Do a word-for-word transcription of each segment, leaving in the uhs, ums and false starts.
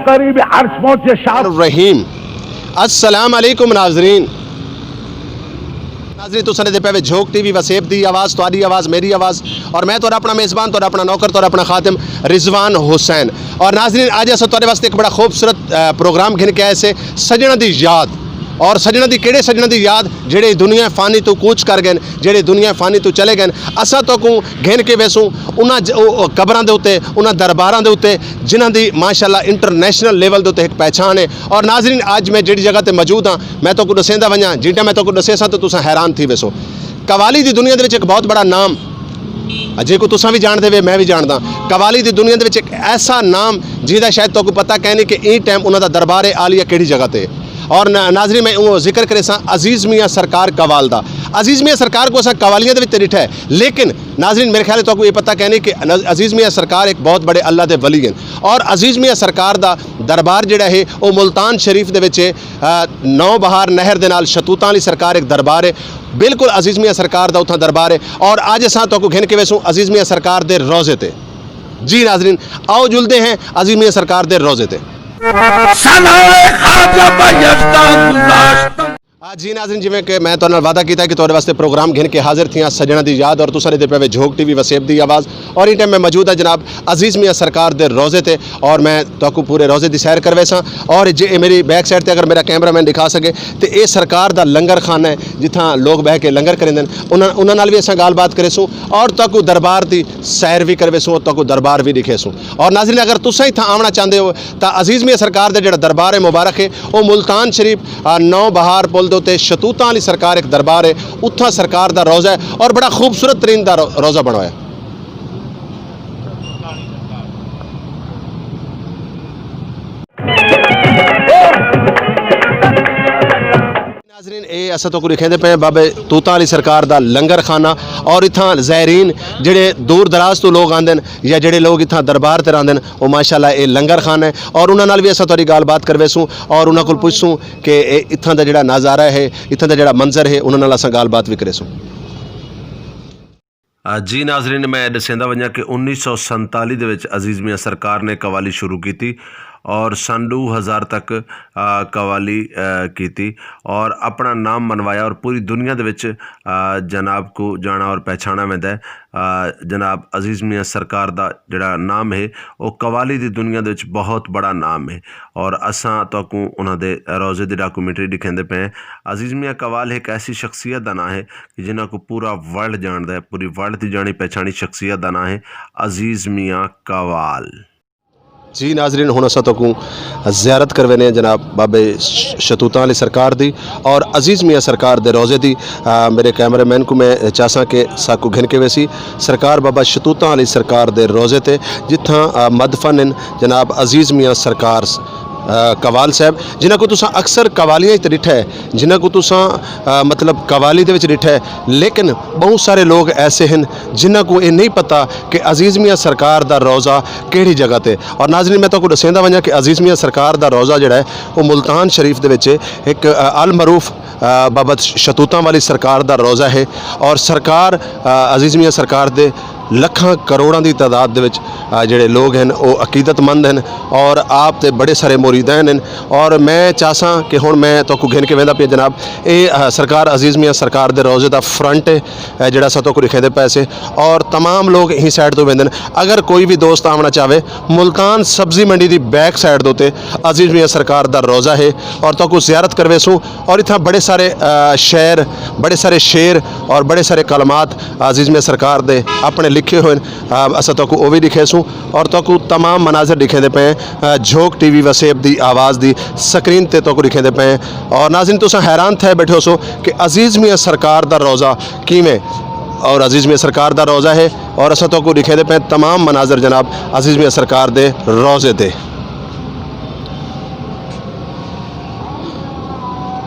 قریب عرش پہنچے شاہ۔ الرحیم۔ السلام علیکم ناظرین۔ ناظرین، تساں دے پے وے جھوک ٹی وی، وسیب دی آواز، تہاݙی آواز، میری آواز، اور میں تہاݙا اپݨا میزبان، تہاݙا اپݨا نوکر، تہاݙا اپݨا خادم رضوان حسین۔ اور ناظرین، اڄ اساں تہاݙے واسطے ہک بڑا خوبصورت، آ، پروگرام گھن کے آئے سے، سجݨاں دی یاد۔ اور سجݨاں دی، کیڑھے سجݨاں دی یاد؟ جیڑھے دنیا فانی توں کوچ کر ڳئن، جیڑھے دنیا فانی توں چلے ڳئن، اساں تہاکوں گھن کے ویسوں انہاں ج-، او، او، قبراں دے اتے، انہاں درباراں دے اتے، جنہاں دی ماشاءاللہ انٹرنیشنل لیول دے اتے ہک پہچان ہے۔ اور ناظرین، اڄ میں جیڑھی جگہ تے موجود ہاں، میں تہاکوں ݙسیندا ونڄاں، جیڑھا میں تہاکوں ݙسیساں تے تساں حیران تھی ویسو۔ قوالی دی دنیا دے وچ ہک بہت بڑا نام، جیکوں تساں وی ڄاݨدے وے، میں وی ڄاݨداں۔ قوالی دی دنیا دے وچ ہک ایسا نام جیندا شاید تہاکوں پتہ کائنی کہ ایں ٹائم انہاں دا دربار عالیہ کیڑھی جگہ تے ہے۔ اور نا-، ناظرین، میں اوں ذکر کریساں عزیز میاں سرکار قوال دا۔ عزیز میاں سرکار کوں اساں قوالیاں دے وچ تے ݙٹھا ہے، لیکن ناظرین، میرے خیال ہے تہاکوں یہ پتہ کائنی کہ نز-، عزیز میاں سرکار ایک بہت بڑے اللہ دے ولی ہیں۔ اور عزیز میاں سرکار دا دربار جڑا ہے، وہ ملتان شریف دے وچ ہے۔ آ، نو بہار نہر دے نال شتوتاں والی سرکار ایک دربار ہے، بالکل عزیز میاں سرکار دا اتھاں دربار ہے۔ اور اج اساں تہاکوں گھن کے ویسوں عزیز میاں سرکار دے روضے تے۔ جی ناظرین، آؤ جلدے ہیں عزیز میاں سرکار دے روضے تے۔ ثنائے خواجہ بایزداد گزاشتم۔ آ، جی ناظرین، جویں کہ میں تہاݙے نال وعدہ کیتا کہ تہاݙے واسطے پروگرام گھن کے حاضر تھیاں، سجݨاں دی یاد، اور تساں ݙیہدے پئے وے جھوک ٹی وی وسیب دی آواز۔ اور ایں ٹائم میں موجود ہاں جناب عزیز میاں سرکار دے روضے تے، اور میں تہاکوں پورے روضے دی سیر کرویساں۔ اور جے اے میری بیک سائیڈ تے اگر میرا کیمرہ مین ݙکھا سڳے تے اے سرکار دا لنگر خانہ ہے، جتھاں لوگ ٻہہ کے لنگر کریندن، انہاں، انہاں نال وی اساں ڳالھ بات کریسوں اور تہاکوں دربار دی سیر وی کرویسوں اور تہاکوں دربار وی ݙکھیسوں۔ اور ناظرین، اگر تساں اتھاں آوݨا چاہندے ہو تاں عزیز میاں سرکار دا جڑا دربار ہے مبارک ہے، او ملتان شریف، آ، نو بہار پل دے اتے شتوتاں والی سرکار ایک دربار ہے، اتھاں سرکار دا روضہ ہے اور بڑا خوبصورت ترین دا رو-، روضہ بݨا ہویا ہے۔ ناظرین، اے اساں تہاکوں ݙکھیندے پئے ہیں بابے شتوتاں والی سرکار دا لنگر خانہ، اور اتھاں زائرین جڑے دور دراز توں لوگ آندن یا جڑے لوگ اتھاں دربار تے رہندن، او ماشاءاللہ اے لنگر خانہ ہے، اور انہاں نال وی اساں تہاݙی ڳالھ بات کرویسوں اور انہاں کول پچھسوں کہ اے اتھاں دا جڑا نظارہ ہے، اتھاں دا جڑا منظر ہے، انہاں نال اساں ڳالھ بات وی کریسوں۔ آ، جی ناظرین، میں ݙسیندا ونڄاں کہ انیس سو سنتالی دے وچ عزیز میاں سرکار نے قوالی شروع کیتی اور سن ݙو ہزار تک، آ، قوالی، آ، کیتی اور اپݨا نام منوایا اور پوری دنیا دے وچ، آ، جناب کوں ڄاݨا اور پہچاݨا ویندا ہے۔ آ، جناب عزیز میاں سرکار دا جڑا نام ہے، او قوالی دی دنیا دے وچ بہت بڑا نام ہے اور اساں تہاکوں انہاں دے روضے دی ڈاکومنٹری ݙکھیندے پئے ہیں۔ عزیز میاں قوال ہک ایسی شخصیت دا ناں ہے کہ جنہاں کوں پورا ورلڈ ڄاݨدا ہے، پوری ورلڈ دی ڄاݨی پہچاݨی شخصیت دا ناں ہے عزیز میاں قوال۔ جی ناظرین، ہݨ اساں تہاکوں زیارت کرویندے ہیں جناب بابے ش-، شتوتاں والی سرکار دی اور عزیز میاں سرکار دے روضے دی۔ آ، میرے کیمرہ مین کوں میں چاہساں کہ ساکوں گھن کے ویسی سرکار بابا شتوتاں والی سرکار دے روضے تے، جتھاں، آ، مدفن ہن جناب عزیز میاں سرکار س-، آ، قوال صاحب، جنہاں کوں تساں اکثر قوالیاں اچ تے ݙٹھا ہے، جنہاں کوں تساں، آ، مطلب قوالی دے وچ ݙٹھا ہے، لیکن بہت سارے لوگ ایسے ہن جنہاں کوں اے نہیں پتہ کہ عزیز میاں سرکار دا روضہ کیڑھی جگہ تے۔ اور ناظرین، میں تہاکوں ݙسیندا ونڄاں کہ عزیز میاں سرکار دا روضہ جڑا ہے، او ملتان شریف دے وچ ہے۔ ہک، آ، المعروف، آ، بابا شتوتاں والی سرکار دا روضہ ہے اور سرکار، آ، عزیز میاں سرکار دے لکھاں کروڑاں دی تعداد دے وچ، آ، جڑے لوگ ہن، او عقیدت مند ہن اور آپ دے بڑے سارے مریدین ہن۔ اور میں چاہساں کہ ہݨ میں تہاکوں گھن کے ویندا پیاں جناب، اے، آ، سرکار عزیز میاں سرکار دے روضے دا فرنٹ ہے، اے جڑا اساں تہاکوں ݙکھیندے پئے سے، اور تمام لوگ ایں سائیڈ توں ویندن۔ اگر کوئی وی دوست آوݨا چاہوے، ملتان سبزی منڈی دی بیک سائیڈ دے اتے عزیز میاں سرکار دا روضہ ہے اور تہاکوں زیارت کرویسوں۔ اور اتھاں بڑے سارے، آ، شعر، بڑے سارے شعر اور بڑے سارے کلمات عزیز میاں سرکار دے اپݨے لکھے ہوئے ہن، آ، اساں تہاکوں او وی ݙکھیسوں۔ اور تہاکوں تمام مناظر ݙکھیندے پئے ہیں، آ، جھوک ٹی وی وسیب دی آواز دی سکرین تے تہاکوں ݙکھیندے پئے ہیں۔ اور ناظرین، تساں حیران تھئے ٻیٹھے ہوسو کہ عزیز میاں سرکار دا روضہ کیویں، اور عزیز میاں سرکار دا روضہ ہے اور اساں تہاکوں ݙکھیندے پئے ہیں تمام مناظر جناب عزیز میاں سرکار دے روضے دے۔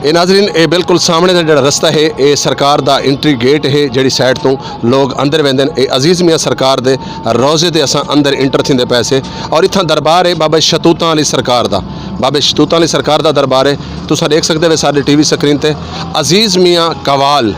اے ناظرین، اے بالکل سامݨے دا جڑا رستہ ہے، اے سرکار دا انٹری گیٹ ہے، جڑی سائیڈ توں لوگ اندر ویندن۔ اے عزیز میاں سرکار دے روضے دے اساں اندر انٹر تھیندے پئے سے۔ اور اتھاں دربار ہے بابا شتوتاں والی سرکار دا، بابا شتوتاں والی سرکار دا دربار ہے۔ تساں ݙیکھ سڳدے وے ساݙے ٹی وی سکرین تے عزیز میاں قوال،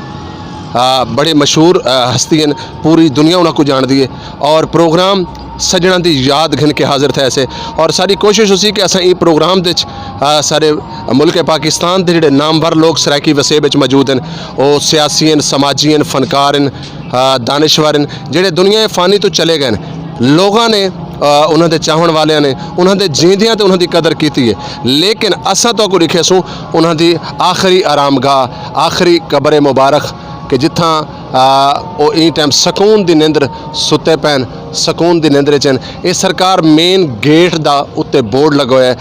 آ، بڑے مشہور، آ، ہستی ہن، پوری دنیا انہاں کوں ڄاݨدی ہے۔ اور پروگرام سڄݨاں دی یاد گھن کے حاضر تھئے سے۔ اور ساݙی کوشش ہوسی کہ اساں ایں پروگرام دے وچ، آ، سارے ملک پاکستان دے جڑے نامور لوگ سرائیکی وسیب وچ موجود ہیں، او سیاسی ہیں، سماجی ہیں، فنکار ہیں، آ، دانشور ہیں، جڑے دنیا فانی تو چلے گئے ہیں۔ لوگاں نے، آ، انہاں دے چاہݨ والیاں نے انہاں دے جیندیاں تے انہاں دی قدر کیتی ہے، لیکن اساں تہاکوں ݙکھیسوں انہاں دی آخری آرام گاہ، آخری قبر مبارک، کہ جتھاں، آ، او ایں ٹائم سکون دی نندر ستے پئن، سکون دی نندر اچ ہن۔ اے سرکار مین گیٹ دا اتے بورڈ لڳا ہویا ہے،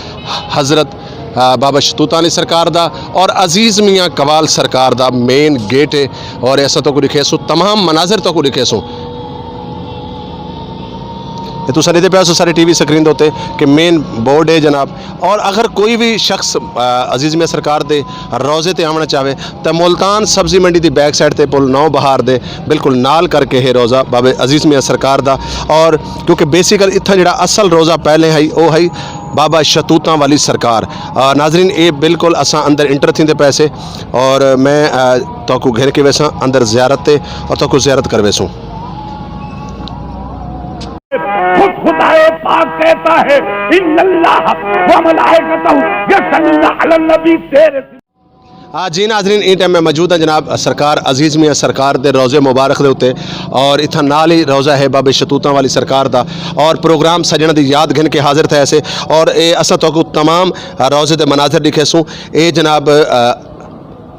حضرت، آ، بابا شتوتانی سرکار دا اور عزیز میاں قوال سرکار دا مین گیٹ ہے۔ اور اساں تہاکوں ݙکھیسوں، تمام مناظر تہاکوں ݙکھیسوں۔ اے تساں ݙیہدے پئے ہو سارے ٹی وی سکرین دے اتے کہ مین بورڈ ہے جناب۔ اور اگر کوئی بھی شخص، آ، عزیز میاں سرکار دے روضے تے آوݨا چاہوے، تاں ملتان سبزی منڈی دی بیک سائیڈ تے پل نو بہار دے بالکل نال کر کے ہے روضہ بابے عزیز میاں سرکار دا۔ اور کیونکہ بیسیکل اتھاں جڑا اصل روضہ پہلے ہئی، او ہئی بابا شتوتاں والی سرکار۔ آ، ناظرین، اے بالکل اساں اندر انٹر تھیندے پئے سے اور میں، آ، تہاکوں گھن کے ویساں اندر زیارت تے اور تہاکوں زیارت کرویسوں۔ خود خدائے پاک کہتا ہے، ان اللہ و ملائکتہ یصلون علی النبی، تیرے آ، جی ناظرین، ایں ٹائم میں موجود ہاں جناب سرکار عزیز میاں سرکار دے روضے مبارک دے اتے، اور اتھاں نال ہی روضہ ہے بابے شتوتاں والی سرکار دا، اور پروگرام سڄݨاں دی یاد گھن کے حاضر تھئے سے، اور اے اساں تہاکوں تمام، آ، روضے دے مناظر ݙکھیسوں۔ اے جناب، آ،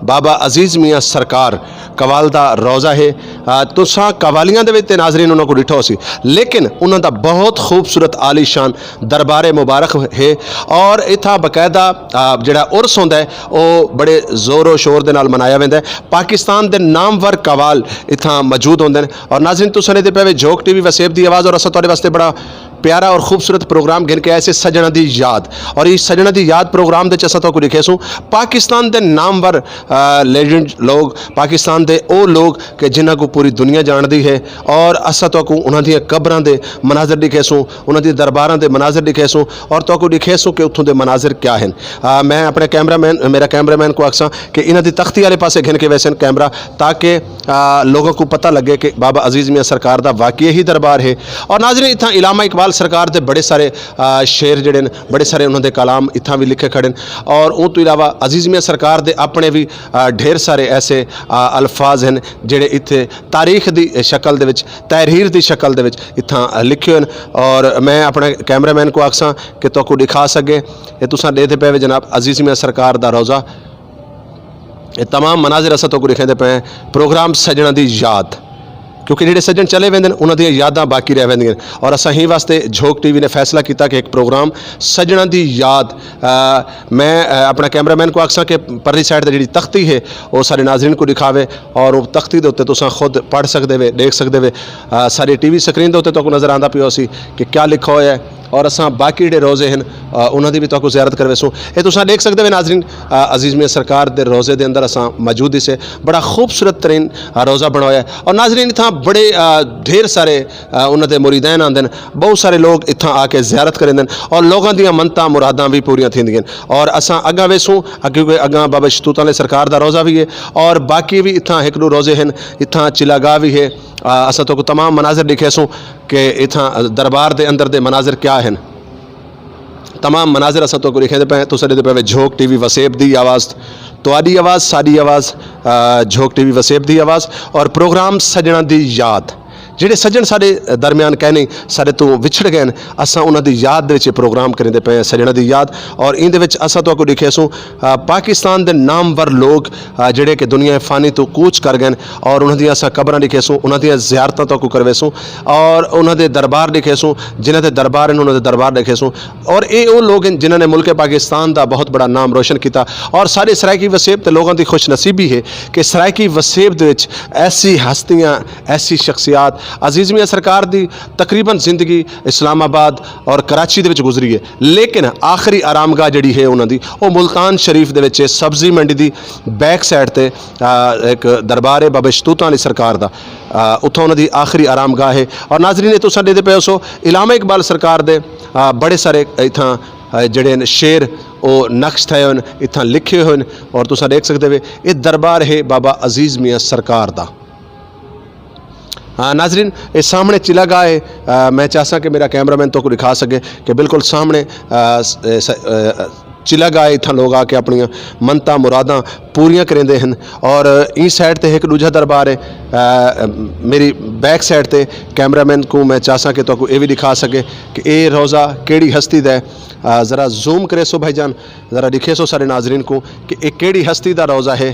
بابا عزیز میاں سرکار قوال دا روضہ ہے۔ آ، تساں قوالیاں دے وچ تے ناظرین انہاں کوں ݙٹھا ہوسی، لیکن انہاں دا بہت خوبصورت عالی شان دربار مبارک ہے، اور اتھاں باقاعدہ، آ، جڑا عرس ہوندا ہے، او بڑے زور و شور دے نال منایا ویندا ہے۔ پاکستان دے نامور قوال اتھاں موجود ہوندے نے۔ اور ناظرین، تساں ݙیہدے پئے وے جھوک ٹی وی وسیب دی آواز، اور اساں تہاݙے واسطے بڑا پیارا اور خوبصورت پروگرام گھن کے آئے سے، سڄݨاں دی یاد۔ اور ایں سڄݨاں دی یاد پروگرام دے وچ اساں تہاکوں ݙکھیسوں پاکستان دے نامور، آ، لیجنڈ لوگ، پاکستان دے او لوگ کہ جنہاں کوں پوری دنیا ڄاݨدی ہے، اور اساں تہاکوں انہاں دیاں قبراں دے مناظر ݙکھیسوں، انہاں دے درباراں دے مناظر ݙکھیسوں، اور تہاکوں ݙکھیسوں کہ اتھوں دے مناظر کیا ہن۔ آ، میں اپݨے کیمرہ مین، میرا کیمرہ مین کوں آکھساں کہ انہاں دی تختی والے پاسے گھن کے ویسن کیمرہ، تاکہ، آ، لوگاں کوں پتہ لڳے کہ بابا عزیز میاں سرکار دا واقعی ہی دربار ہے۔ اور ناظرین، اتھاں علامہ اقبال سرکار دے بڑے سارے، آ، شعر جڑے نے، بڑے سارے انہاں دے کلام اتھاں وی لکھے کھڑے نے۔ اور اوں توں علاوہ عزیز میاں سرکار دے اپݨے وی، آ، ڈھیر سارے ایسے، آ، الفاظ ہن جڑے اتھے تاریخ دی شکل دے وچ، تحریر دی شکل دے وچ اتھاں لکھے ہوئے ہن۔ اور میں اپݨے کیمرہ مین کوں آکھساں کہ تہاکوں ݙکھا سڳے۔ اے تساں ݙیہدے پئے وے جناب عزیز میاں سرکار دا روضہ۔ اے تمام مناظر اساں تہاکوں ݙکھیندے پئے ہیں۔ پروگرام سڄݨاں دی یاد، کیونکہ جڑے سڄݨ چلے ویندے نے، انہاں دیاں یاداں باقی رہ ویندیاں نے۔ اور اساں ہی واسطے جھوک ٹی وی نے فیصلہ کیتا کہ ایک پروگرام سڄݨاں دی یاد، آ، میں، آ، اپݨا کیمرہ مین کوں آکھساں کہ پرلی سائیڈ تے جڑی تختی ہے، او سارے ناظرین کوں ݙکھاوے، اور او تختی دے اتے تساں خود پڑھ سڳدے وے، ݙیکھ سڳدے وے۔ آ، ساری ٹی وی سکرین دے اتے تہاکوں نظر آندا پیا ہوسی کہ کیا لکھا ہویا ہے۔ اور اساں باقی جڑے روضے ہن، آ، انہاں دی وی تہاکوں زیارت کرویسوں۔ اے تساں ݙیکھ سڳدے وے ناظرین، آ، عزیز میاں سرکار دے روضے دے اندر اساں موجود ہیسے۔ بڑا خوبصورت ترین، آ، روضہ بݨایا ہے۔ اور ناظرین، اتھاں بڑے، آ، ڈھیر سارے، آ، انہاں دے مریدین آندے ہن، بہت سارے لوگ اتھاں آ کے زیارت کریندے ہن، اور لوگاں دیاں منتاں مراداں وی پوریاں تھیندیاں ہن۔ اور اساں اڳاں ویسوں، آ، کیونکہ اڳاں بابا شتوتاں والے سرکار دا روضہ وی ہے، اور باقی وی اتھاں ہک ݙو روضے ہن، اتھاں چلا گاہ وی ہے۔ آ، اساں تہاکوں تمام مناظر ݙکھیسوں کہ اتھاں دربار دے اندر دے مناظر کیا ہن۔ تمام مناظر اساں تہاکوں ݙکھیندے پئے ہیں۔ تساں ݙیہدے پئے وے جھوک ٹی وی وسیب دی آواز، تہاݙی آواز، ساݙی آواز، آ، جھوک ٹی وی وسیب دی آواز، اور پروگرام سڄݨاں دی یاد۔ جڑے سڄݨ ساݙے درمیان کائنی، ساݙے توں وچھڑ ڳئے ہن، اساں انہاں دی یاد دے وچ اے پروگرام کریندے پئے ہیں، سڄݨاں دی یاد۔ اور ایندے وچ اساں تہاکوں ݙکھیسوں، آ، پاکستان دے نامور لوگ، آ، جڑے کہ دنیا فانی توں کوچ کر ڳئے ہن، اور انہاں دیاں اساں قبراں ݙکھیسوں، انہاں دیاں زیارتاں تہاکوں کرویسوں، اور انہاں دے دربار ݙکھیسوں، جنہاں دے دربار ہن، انہاں دے دربار ݙکھیسوں۔ اور اے او لوگ ہن جنہاں نے ملک پاکستان دا بہت بڑا نام روشن کیتا۔ اور ساݙے سرائیکی وسیب تے لوگاں دی خوش نصیبی ہے کہ سرائیکی وسیب دے وچ ایسی ہستیاں، ایسی شخصیات، عزیز میاں سرکار دی تقریباً زندگی اسلام آباد اور کراچی دے وچ گزری ہے، لیکن آخری آرام گاہ جڑی ہے انہاں دی، او ملتان شریف دے وچ ہے، سبزی منڈی دی بیک سائیڈ تے، آ، ایک دربار ہے بابے شتوتاں والی سرکار دا، آ، اتھاں انہاں دی آخری آرام گاہ ہے۔ اور ناظرین، اے تساں ݙیہدے پئے ہوسو علامہ اقبال سرکار دے، آ، بڑے سارے اتھاں، آ، جڑے ہن شعر او نقش تھئے ہوئے ہن، اتھاں لکھے ہوئے ہن، اور تساں ݙیکھ سڳدے وے اے دربار ہے بابا عزیز میاں سرکار دا۔ ہاں ناظرین، اے سامنے چلا گاہ ہے۔ آ، میں چاہساں کہ میرا کیمرہ مین تہاکوں ݙکھا سڳے کہ بالکل سامنے، آ، س-، اے س-، آ، چلا گاہ ہے۔ اتھاں لوگ آ کے اپݨیاں منتاں مراداں پوریاں کریندے ہن۔ اور ایں سائیڈ تے ہک ݙوجھا دربار ہے، آ، میری بیک سائیڈ تے۔ کیمرہ مین کوں میں چاہساں کہ تہاکوں اے وی ݙکھا سڳے کہ اے روضہ کیڑھی ہستی دا ہے۔ آ، ذرا زوم کریسو بھائی جان، ذرا ݙکھیسو سارے ناظرین کوں کہ اے کیڑھی ہستی دا روضہ ہے۔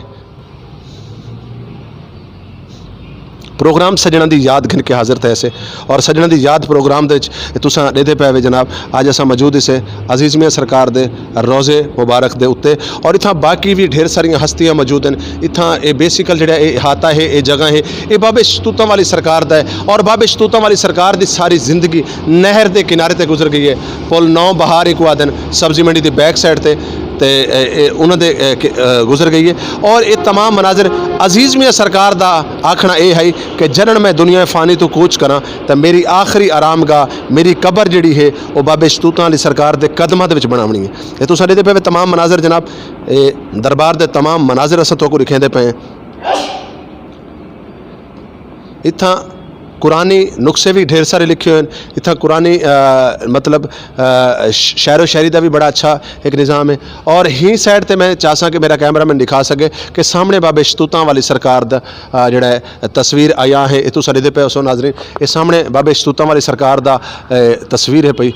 پروگرام سڄݨاں دی یاد گھن کے حاضر تھئے سے، اور سڄݨاں دی یاد پروگرام دے وچ تساں ݙیہدے پئے وے جناب، اڄ اساں موجود ہسے عزیز میاں سرکار دے روضے مبارک دے اتے، اور اتھاں باقی وی ڈھیر ساریاں ہستیاں موجود ہن۔ اتھاں اے بیسیکل جڑا اے احاطہ ہے، اے جگہ ہے، اے بابے شتوتاں والی سرکار دا ہے، اور بابے شتوتاں والی سرکار دی ساری زندگی نہر دے کنارے تے گزر گئی ہے۔ پل نو بہار ایکوں آہدن، سبزی منڈی دی بیک سائیڈ تے، تے اے، اے انہاں دے، اے، ک-، اے، گزر گئی ہے۔ اور اے تمام مناظر عزیز میاں سرکار دا آکھݨا اے ہئی کہ جݙݨ میں دنیا فانی توں کوچ کراں تاں میری آخری آرام گاہ، میری قبر جڑی ہے، او بابے شتوتاں والی سرکار دے قدماں دے وچ بݨاوݨی ہے۔ اے تساں ݙیہدے پئے وے تمام مناظر جناب، اے دربار دے تمام مناظر اساں تہاکوں ݙکھیندے پئے ہیں۔ اتھاں قرآنی نسخے وی ڈھیر سارے لکھے ہوئے ہن۔ اتھاں قرآنی، آ، مطلب، آ، ش-، شعر و شاعری دا وی بڑا اچھا ہک نظام ہے۔ اور ہی سائیڈ تے میں چاہساں کہ میرا کیمرہ مین ݙکھا سڳے کہ سامنے بابے شتوتاں والی سرکار دا، آ، جڑا ہے تصویر آیا ہے، اے تساں ݙیہدے پئے ہوسو ناظرین، اے سامنے بابے شتوتاں والی سرکار دا، اے، تصویر ہے پئی،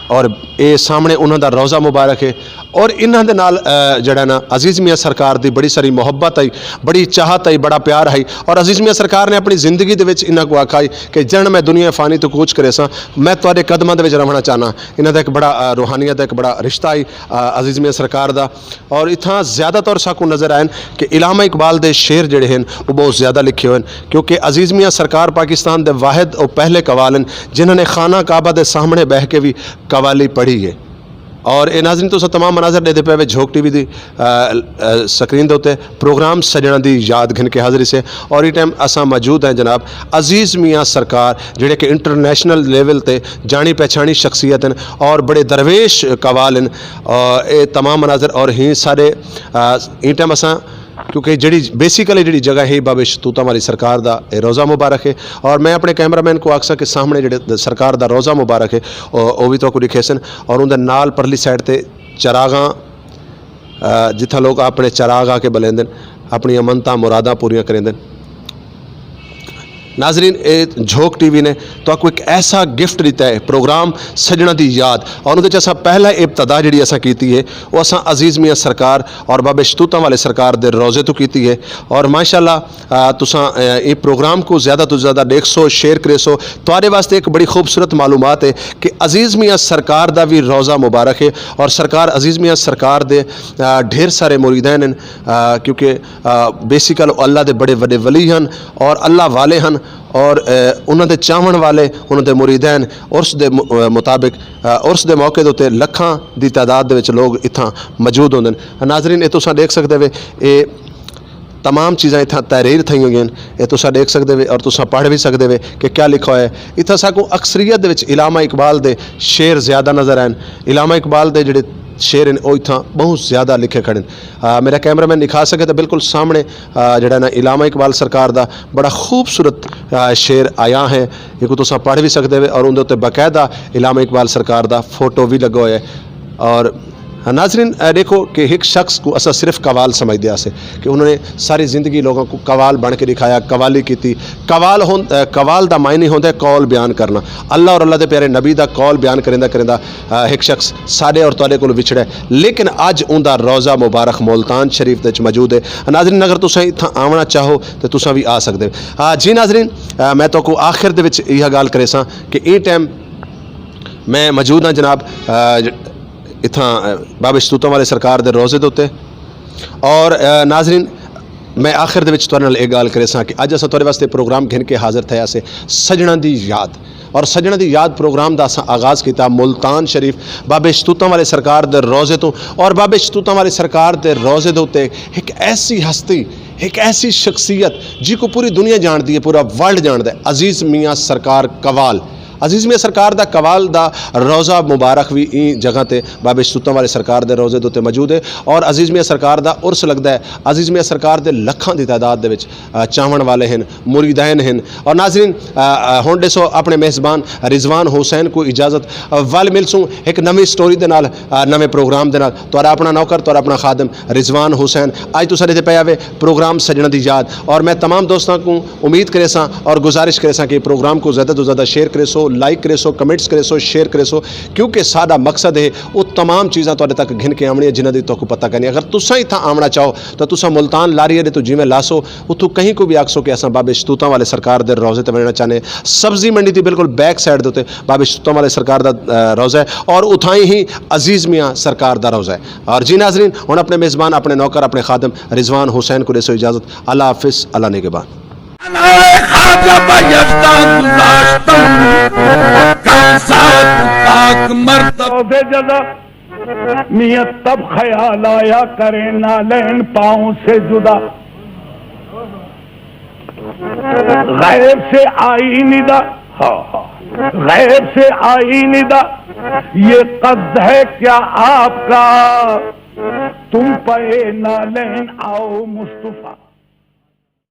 اور اے سامنے انہاں دا روضہ مبارک ہے۔ اور انہاں دے نال، آ، جڑا نا عزیز میاں سرکار دی بڑی ساری محبت ہئی، بڑی چاہت ہئی، بڑا پیار ہئی، اور عزیز میاں سرکار نے اپݨی زندگی دے وچ انہاں کوں آکھا ہئی کہ جݙݨ میں دنیا فانی توں کوچ کریساں، میں تہاݙے قدماں دے وچ رہوݨا چاہنا۔ انہاں دا ہک بڑا، آ، روحانیت دا ہک بڑا رشتہ ہئی، آ، عزیز میاں سرکار دا۔ اور اتھاں زیادہ طور ساکوں نظر آئن کہ علامہ اقبال دے شعر جڑے ہن، او بہت زیادہ لکھے ہوئے ہن، کیونکہ عزیز میاں سرکار پاکستان دے واحد او پہلے قوال ہن جنہاں نے خانہ کعبہ دے سامنے بہہ کے وی قوالی پڑھی ہے۔ اور اے ناظرین، تساں تمام مناظر ݙیہدے پئے وے جھوک ٹی وی دی، آ، آ، سکرین دے اتے۔ پروگرام سڄݨاں دی یاد گھن کے حاضر ہسے، اور ایں ٹائم اساں موجود ہیں جناب عزیز میاں سرکار، جڑے کہ انٹرنیشنل لیول تے جانی پہچانی شخصیت ہیں اور بڑے درویش قوال ہیں۔ آ، اے تمام مناظر اور ہی سارے، آ، ایں ٹائم اساں، کیونکہ جڑی بیسیکلی جڑی جگہ ہے بابے شتوتاں والی سرکار دا اے روضہ مبارک ہے، اور میں اپݨے کیمرہ مین کوں آکھساں کہ سامنے جڑے سرکار دا روضہ مبارک ہے، او، او وی تہاکوں ݙکھیسن، اور اوندے نال پرلی سائیڈ تے چراغاں، آ، جتھاں لوگ اپݨے چراغ آ کے بلیندن، اپݨیاں منتاں مراداں پوریاں کریندن۔ ناظرین، اے جھوک ٹی وی نے تہاکوں ایک ایسا گفٹ ݙتا ہے، پروگرام سڄݨاں دی یاد، اور اودے وچ اساں پہلا ابتدا جڑی اساں کیتی ہے، او اساں عزیز میاں سرکار اور بابے شتوتاں والے سرکار دے روضے توں کیتی ہے۔ اور ماشاءاللہ، آ، تساں، آ، اے پروگرام کوں زیادہ توں زیادہ ݙیکھسو، شیئر کریسو۔ تہاݙے واسطے ہک بڑی خوبصورت معلومات ہے کہ عزیز میاں سرکار دا وی روضہ مبارک ہے، اور سرکار عزیز میاں سرکار دے، آ، ڈھیر سارے مریدین ہن، آ، کیونکہ، آ، بیسیکل او اللہ دے بڑے وݙے ولی ہن اور اللہ والے ہن، اور، آ، انہاں دے چاہوݨ والے، انہاں دے مریدین عرس دے م-، آ، مطابق، آ، عرس دے موقع دے اتے لکھاں دی تعداد دے وچ لوگ اتھاں موجود ہوندن۔ ناظرین، اے تساں ݙیکھ سڳدے وے، اے تمام چیزاں اتھاں تحریر تھئیاں ہوئیاں ہن، اے تساں ݙیکھ سڳدے وے اور تساں پڑھ وی سڳدے وے کہ کیا لکھا ہویا ہے۔ اتھاں ساکوں اکثریت دے وچ علامہ اقبال دے شعر زیادہ نظر آئن۔ علامہ اقبال دے جڑے شعر ہن، او اتھاں بہت زیادہ لکھے کھڑے ہن۔ آ، میرا کیمرہ مین ݙکھا سڳے تاں بالکل سامنے، آ، جڑا نا علامہ اقبال سرکار دا بڑا خوبصورت، آ، شعر آیا ہے، ایکوں تساں پڑھ وی سڳدے وے اور اوندے اتے باقاعدہ علامہ اقبال سرکار دا فوٹو وی لڳا ہویا ہے۔ اور ناظرین، اے ݙیکھو کہ ہک شخص کوں اساں صرف قوال سمجھدے ہاسے کہ انہوں نے ساری زندگی لوگاں کوں قوال بݨ کے ݙکھایا، قوالی کیتی۔ قوال ہون-، اے، قوال دا معنی ہوندا ہے قول بیان کرنا۔ اللہ اور اللہ دے پیارے نبی دا قول بیان کریندا کریندا، اے، ہک شخص ساݙے اور تہاݙے کول وچھڑے۔ لیکن اڄ اوندا روضہ مبارک ملتان شریف دے وچ موجود ہے۔ ناظرین، اگر تساں اتھاں آوݨا چاہو تے تساں وی آ سڳدے۔ آ، جی ناظرین، اے، میں تہاکوں آخر دے وچ ایہا ڳالھ کریساں کہ ایں ٹائم میں موجود ہاں جناب، اے، اتھاں، اے، بابے شتوتاں والے سرکار دے روضے دے اتے۔ اور، اے، ناظرین، میں آخر دے وچ تہاݙے نال اے ڳالھ کریساں کہ اڄ اساں تہاݙے واسطے پروگرام گھن کے حاضر تھئے ہاسے سڄݨاں دی یاد۔ اور سڄݨاں دی یاد پروگرام دا اساں آغاز کیتا ملتان شریف بابے شتوتاں والے سرکار دے روضے توں۔ اور بابے شتوتاں والے سرکار دے روضے دے اتے ہک ایسی ہستی، ہک ایسی شخصیت جیکوں پوری دنیا ڄاݨدی ہے، پورا ورلڈ ڄاݨدا ہے، عزیز میاں سرکار قوال۔ عزیز میاں سرکار دا قوال دا روضہ مبارک وی ایں جگہ تے بابے شتوتاں والے سرکار دے روضے دے اتے موجود ہے، اور عزیز میاں سرکار دا عرس لڳدا ہے۔ عزیز میاں سرکار دے لکھاں دی تعداد دے وچ، آ، چاوݨ والے ہن، مریدین ہن۔ اور ناظرین، آ، آ، ہݨ ݙیسو اپݨے میزبان رضوان حسین کوں اجازت، آ، ول ملسوں ہک نویں سٹوری دے نال، آ، نویں پروگرام دے نال۔ تہاݙا اپݨا نوکر، تہاݙا اپݨا خادم رضوان حسین اڄ تساݙے تے پیا وے پروگرام سڄݨاں دی یاد۔ اور میں تمام دوستاں کوں امید کریساں اور گزارش کریساں کہ پروگرام کوں زیادہ توں زیادہ شیئر کریسو، لائک کریسو، کمنٹس کریسو، شیئر کریسو، کیونکہ ساݙا مقصد ہے او تمام چیزاں تہاݙے تک گھن کے آوݨیاں جنہاں دی تہاکوں پتہ کائنی۔ اگر تساں اتھاں آوݨا چاہو تاں تساں ملتان لاری اݙے توں جیویں لاسو، اتھوں کہیں کوں وی آکھسو کہ اساں بابے شتوتاں والے سرکار دے روضے تے ونڄݨا چاہنے۔ سبزی منڈی دی بالکل بیک سائیڈ دے اتے بابے شتوتاں والے سرکار دا، آ، روضہ ہے، اور اتھائیں ہی عزیز میاں سرکار دا روضہ ہے۔ اور جی ناظرین، ہݨ اپݨے میزبان، اپݨے نوکر، اپݨے خادم رضوان حسین کوں ݙیسو اجازت۔ اللہ حافظ، اللہ نگہبان۔ خواجہ با یزداں گذاشتم، کم سات پاک مرتبہ۔ روضے جزا میاں تب خیال آیا کریں نالین پاؤں سے جدا۔ غیب سے آئی ندا، ہاں، ہاں۔ غیب سے آئی ندا، یہ قصد ہے کیا آپ کا؟ تم پے نالین آؤ مصطفیٰ۔